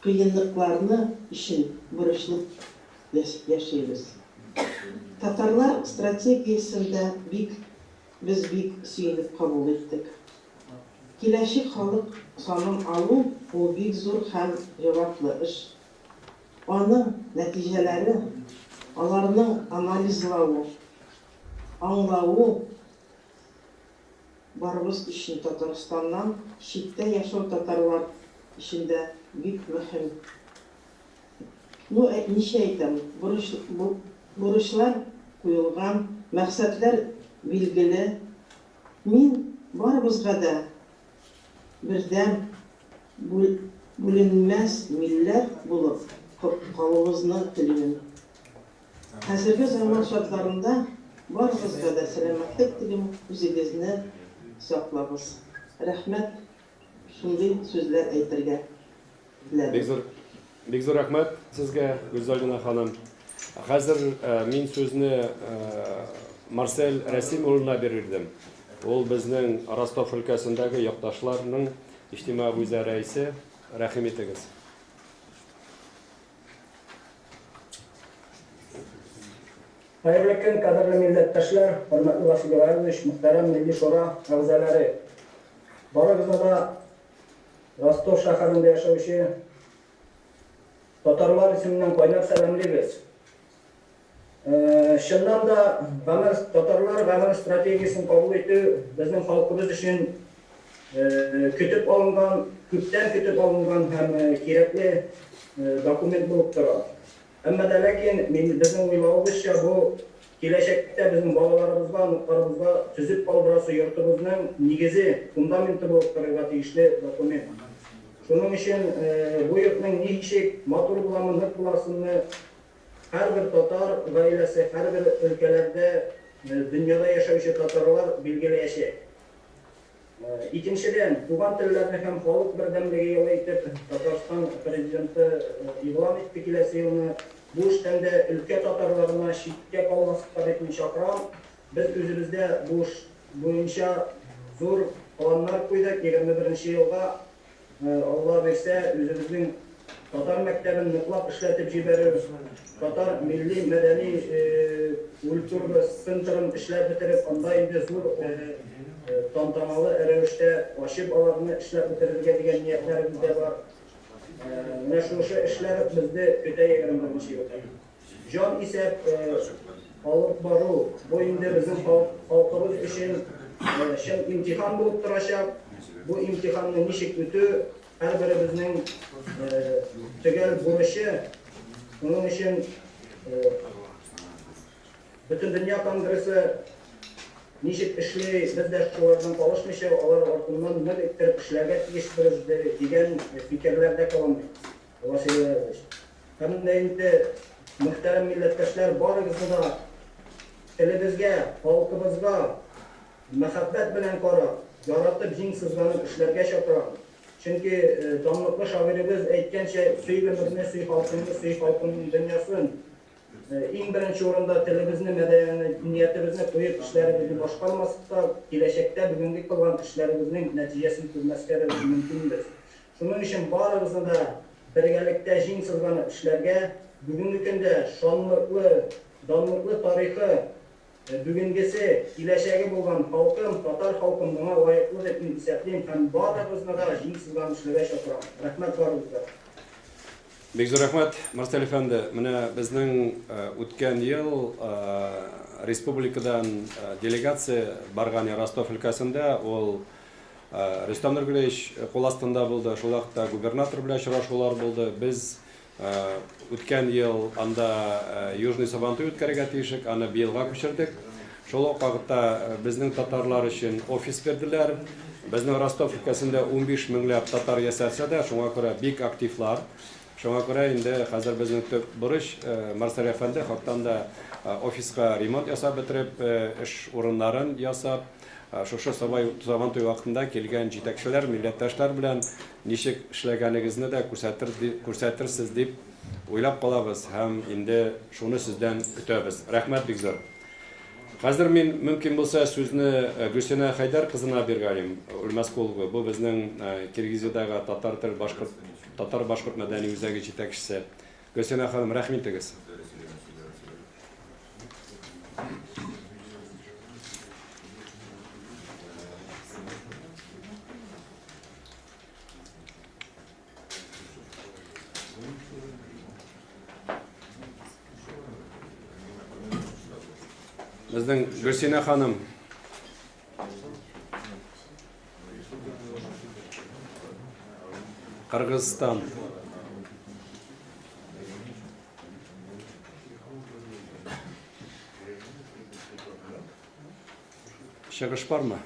кыенлыкларны өчен борчылып яшибез. Татарлар стратегиясен дә бик без бик сөенеп кабул иттек. Киләчек халык санын алу ул бик зур һәм җаваплы эш. Аның нәтиҗәләре, аларның анализлавы, аңлавы, Барыбыз өчен Татарстаннан читтә яшәү татарлар өчен дә бик мөһим. Ну, ничә әйтәм, бурыч, бурычлар куелган, максатлар билгеле. Мин барыбызга да бердәм, бүленмәс милләт булып калуыбызны телим. Хәзерге заман шартларында барыгызга да сәламәтлек телим, үзегезне саклагыз. Рәхмәт, шундый сүзләр әйтергә теләдем. Бик зур, бик зур рәхмәт сезгә, Гөлзалина ханым. Хәзер мин сүзне Марсель Рәсим улына бирер идем. Ул безнең Ростов өлкәсендәге якташларның иҗтимагый үзәге рәисе. Рәхим итегез. Хәерле көн, кадерле милләттәшләр, хөрмәтле Василий Иванович, мөхтәрәм Милли Шура әгъзалары. Барыгызны да Ростов шәһәрендә яшәүче татарлар исеменнән кайнар сәламлибез. Чыннан да, гамәл, татарлар гамәл стратегиясен кабул итү безнең халкыбыз өчен көтеп алынган, күптән көтеп алынган һәм кирәкле документ булып тора. Әмма дә ләкин, мин, безнең уйлавыбызча, бу Киләчәктә безнең балаларыбызга, оныкларыбызга төзеп калдырасы йортыбызның нигезе, фундаменты булып торырга тиешле документ. Шуның өчен бу йортның ничек матур буламы, нык буласынмы, һәрбер татар гаиләсе, һәрбер өлкәләрдә дөньяда яшәүче татарлар билгеләячәк. Икенчедән, туган телләрне һәм халык бердәмлеге елы итеп Татарстан Президенты игълан итте киләсе елны. Бу эштән дә өлкә татарларына читкә калмаска дип мин чакырам. Без үзебездә бу эш буенча зур планнар куйдык, 21 нче елга Алла бирсә, үзебезнең татар мәктәбен ныклап эшләтеп җибәрү, татар милли мәдәни культура центрын эшләп бетереп, анда инде зур тантаналы рәвештә ачып аларны эшләп бетерергә дигән ниятләребез дә бар. Менә шушы эшләр безне көтә 21 нче елда. Җан исәп алып бару, бу инде безнең халкыбыз өчен чын имтихан булып торачак. Бу имтиханны ничек үтү, һәрберебезнең төгәл бурычы. Шуның өчен Бөтендөнья конгрессы ничек эшли, без дә шулардан калышмыйча, алар артыннан нык иттереп эшләргә тиешбез дигән фикерләрдә калам мин, Василий Иванович. Һәм дә инде, мөхтәрәм милләттәшләр, барыгызны да телебезгә, халкыбызга мәхәббәт белән карап, яратып, җиң сызганып эшләргә чакырам. Чөнки данлыклы шагыйребез әйткәнчә, сөй гомерне, сөй халкыңны, сөй халкыңның дөньясын. Иң беренче урында телебезне, мәдәниятебезне куеп эшләребезне башкармасак та, киләчәктә бүгенге кылган эшләребезнең нәтиҗәсен күрмәскә дә мөмкинбез. Шуның өчен барыгызны да бергәлектә җиң сызганып эшләргә, бүгенге көндә шанлыклы, данлыклы тарихы, бүгенгесе, киләчәге булган халкым, татар халкым моңа лаеклы дип мин исәплим һәм барыгызны да җиң сызганып эшләргә чакырам. Рәхмәт барыгызга. Бик зур рәхмәт, Марсель әфәнде. Менә безнең үткән ел республикадан делегация барган Ростов өлкәсендә, ул Рөстәм Нургөләевич кул астында булды. Шул вакытта губернатор белән очрашулар булды. Без үткән ел анда Южный Сабантуй үткәрергә тиешек, аны быелга күчердек. Шул ук вакытта безнең татарлар өчен офис бирделәр. Безнең Ростов өлкәсендә 15 меңләп татар яшәсә дә, шуңа күрә бик активлар. Шуңа күрә инде хәзер безнең төп бурыч, Марсель әфәнде, хактан да офиска ремонт ясап бетереп, эш урыннарын ясап, Шушы Сабантуй вакытында килгән җитәкчеләр, милләттәшләр белән ничек эшләгәнегезне дә күрсәтер, күрсәтерсез дип уйлап калабыз һәм инде шуны сездән көтәбез. Рәхмәт бик зур. Хәзер мин, мөмкин булса, сүзне Гөлсинә Хәйдәр кызына биргәлим, Үлмәскулова. Бу безнең Киргизиядәге татар тел башкорт, татар-башкорт мәдәни үзәге җитәкчесе. Гөлсинә ханым, рәхим итегез. Безнең Гөлсинә ханым. Кыргызстан. Чыгыш бармы?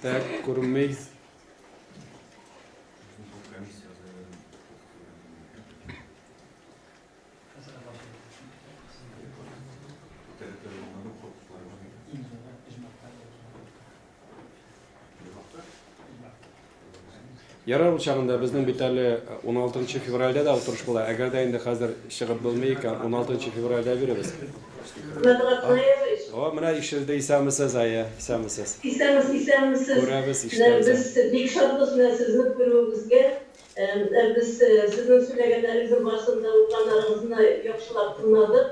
Так, күренмей. Ярар ул чагында безнең бит әле 16 февральдә дә утырыш була. Әгәр дә инде хәзер чыгып булмый икән, 16 февральдә биребез. О, менә ишелде, исәнмесез, Ая, исәнмесез. Исәнмесез, исәнмесез. Күрәбез, ишетәбез. Без бик шатбыз менә сезне күрүебезгә. Без сезнең сөйләгәннәрегезнең барысын да, укыганнарыгызны яхшылап тыңладык.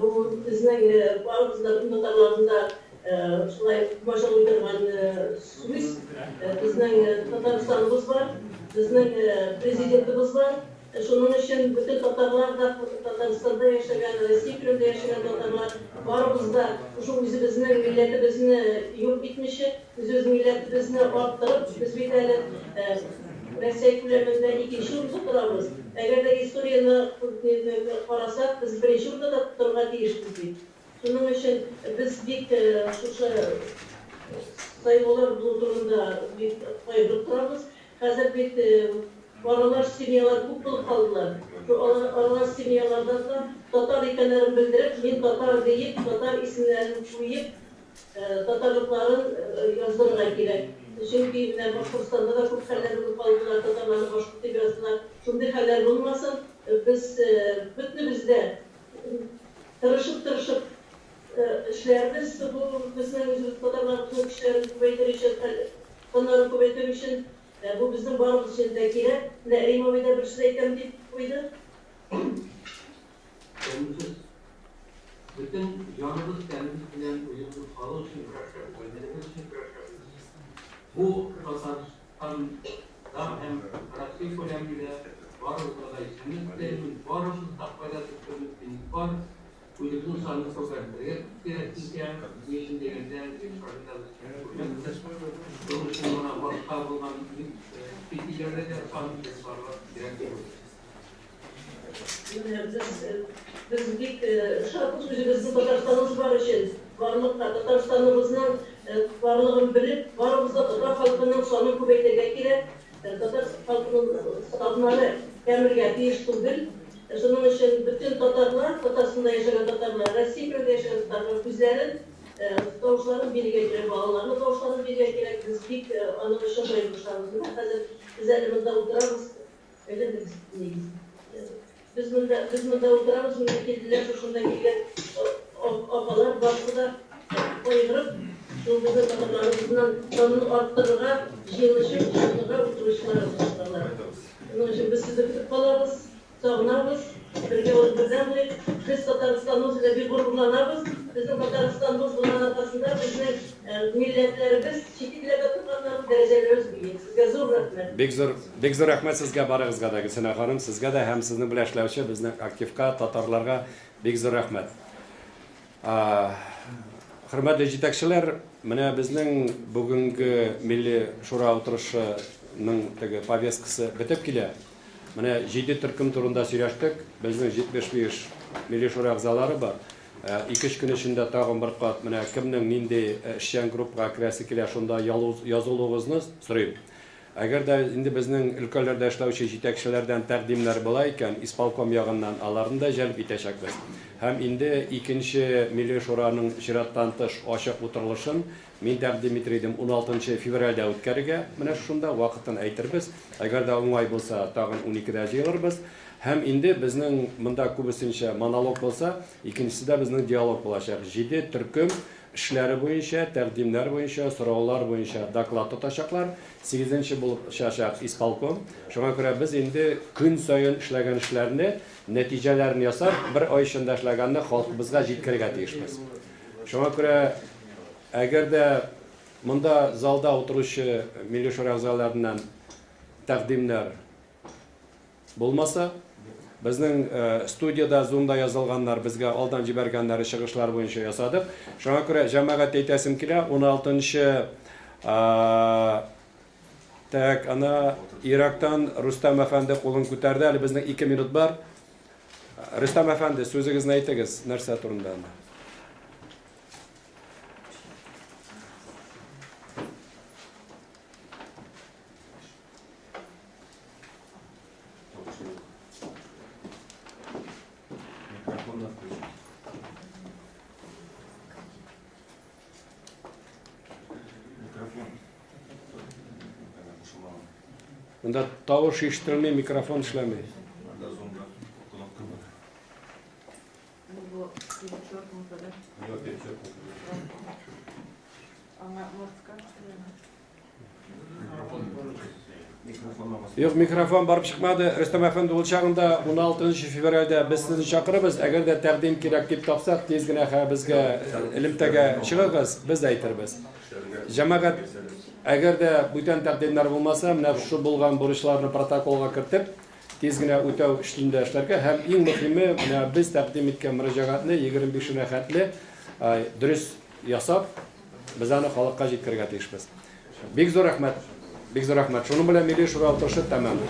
Бу безнең барыбызны да, бөтен татарларны да шулай комачаулый торган сүз. Безнең Татарстаныбыз бар, безнең Президентыбыз бар. Шуның өчен бөтен татарлар да, Татарстанда яшәгән, Россия күләмендә яшәгән татарлар, барыбыз да шушы үзебезнең милләтебезне юк итмичә, үзебез милләтебезне арттырып, без бит әле Россия күләмендә икенче урында торабыз. Әгәр дә историяне карасак, без беренче урында да торырга тиешбез бит. Шуның өчен без бик шушы сайлаулар булу турында бик кайгырып торабыз. Хәзер бит аралаш семьялар күп булып калдылар. Шул аралаш семьялардан да татар икәннәрен белдереп, мин татар диеп, татар исемнәрен куеп, татарлыкларын яздырырга кирәк. Чөнки менә Башкортстанда да күп хәлләр булып калдылар, татарларны башкорт дип яздылар. Шундый хәлләр булмасын, без бөтенебез дә Тырышып-тырышып эшләрбез. Бу безнең үзебез татарларыбызның көчләрен күбәйтер өчен, саннарын күбәйтер өчен, бу безнең барыбыз өчен дә кирәк. Менә Рим абый да бер сүз әйтәм дип куйды. Исәнмесез. Бөтен җаныбыз, тәнебез белән үзебезнең халык өчен көрәшәбез, милләтебез өчен көрәшәбез. Бу Татарстанда һәм Россия күләмендә барыбызга да исәнлек телимен, барыбыз да кайда төшкән мөмкинлек бар, үзебезнең санны күбәйтергә кирәк икән, ни өчен дигәндә, Йошкар-Олада без күрмәкбез. Шуның өчен моны башка булган чит илләрдә дә сан барырга кирәк дип уйлыйм. Менә без, без бик шатбыз үзебезнең Татарстаныбыз бар өчен. Барлыкка Татарстаныбызның барлыгын белеп, барыбыз да татар халкының санын күбәйтергә кирәк. Татар халкының саннары кәмергә тиеш түгел. Шуның өчен бөтен татарлар, Татарстанда яшәгән татарлар, Россия күләмендә яшәгән татарлар үзләрен тавышларын бирергә кирәк, балаларның тавышларын бирергә кирәк. Без бик аның өчен кайгырышабыз. Менә хәзер без әле монда утырабыз. Әйләндегез, нигез. Без монда, без монда утырабыз, менә килделәр шушында килгән апалар, барысы да кайгырып, шул безнең татарларыбызның санын арттырырга җыелышып, җыенырга утыручылар алар. Шуның өчен без сезне көтеп калабыз. Сагынабыз, бергә булып бердәм булыйк. Без Татарстаныбыз белән бик горурланабыз. Безнең Татарстаныбыз булган аркасында безнең милләтләребез, чит илләрдә торганнарның дәрәҗәләребез биек. Сезгә зур рәхмәт. Бик зур, бик зур рәхмәт сезгә барыгызга да, Гөлсинә ханым, сезгә дә һәм сезнең белән эшләүче безнең активка, татарларга бик зур рәхмәт. Хөрмәтле җитәкчеләр, менә безнең бүгенге Милли Шура утырышының теге повесткасы бетеп килә. Менә җиде төркем турында сөйләштек. Безнең 75 Милли Шура әгъзалары бар. Ике-өч көн эчендә тагын бер кат менә кемнең нинди эшчән группага керәсе килә, шунда язылуыгызны сорыйм. Әгәр дә инде безнең өлкәләрдә эшләүче җитәкчеләрдән тәкъдимнәр була икән, исполком ягыннан аларны да җәлеп итәчәкбез. Һәм инде икенче Милли Шураның чираттан тыш ачык утырылышын мин тәкъдим итер идем уналтынчы февральдә үткәрергә, менә шушында, вакытын әйтербез. Әгәр дә уңай булса, тагын уникедә җыелырбыз. Һәм инде безнең монда күбесенчә монолог булса, икенчесе дә безнең диалог булачак. Җиде төркем эшләре буенча, тәкъдимнәр буенча, сораулар буенча доклад тотачаклар. Сигезенче булып чыгачак исполком. Шуңа күрә без инде көн саен эшләгән эшләрне, нәтиҗәләрен ясап, бер ай эчендә эшләгәнне халкыбызга җиткерергә тиешбез. Шуңа күрә, әгәр дә монда залда утыручы Милли Шура әгъзаларыннан тәкъдимнәр Булмаса, безнең студиядә зумда язылганнар, безгә алдан җибәргәннәре чыгышлар буенча ясадык. Шуңа күрә җәмәгать әйтәсем килә, 16-нчы Так, ана Ирактан Рустам әфәнде кулын күтәрде, әле безнең 2 минут бар. Рустам әфәнде, сүзегезне әйтегез, нәрсә турында? Микрофон включить. Микрофон. Монда тавыш ишетелми, микрофон эшләми. Анда зумда кнопка бар. Бу перечеркнуто, да? У него перечеркнуто. Аңа может скажешь? Юк, микрофон барып чыкмады. Рөстәм әфәнде, ул чагында 16 февральдә без сезне чакырабыз. Әгәр дә тәкъдим кирәк дип тапсак, тиз генә безгә элемтәгә чыгыгыз, без дә әйтербез. Җәмәгать, әгәр дә бүтән тәкъдимнәр булмаса, менә шушы булган бурычларны протоколга кертеп, Тиз генә үтәү өстендә эшләргә һәм иң мөһиме, менә без тәкъдим иткән мөрәҗәгатьне 25-енә хәтле дөрес ясап, без аны халыкка җиткерергә тиешбез. Бик зур рәхмәт. Бик зур рәхмәт. Шуның белән Милли Шура утырышы тәмам.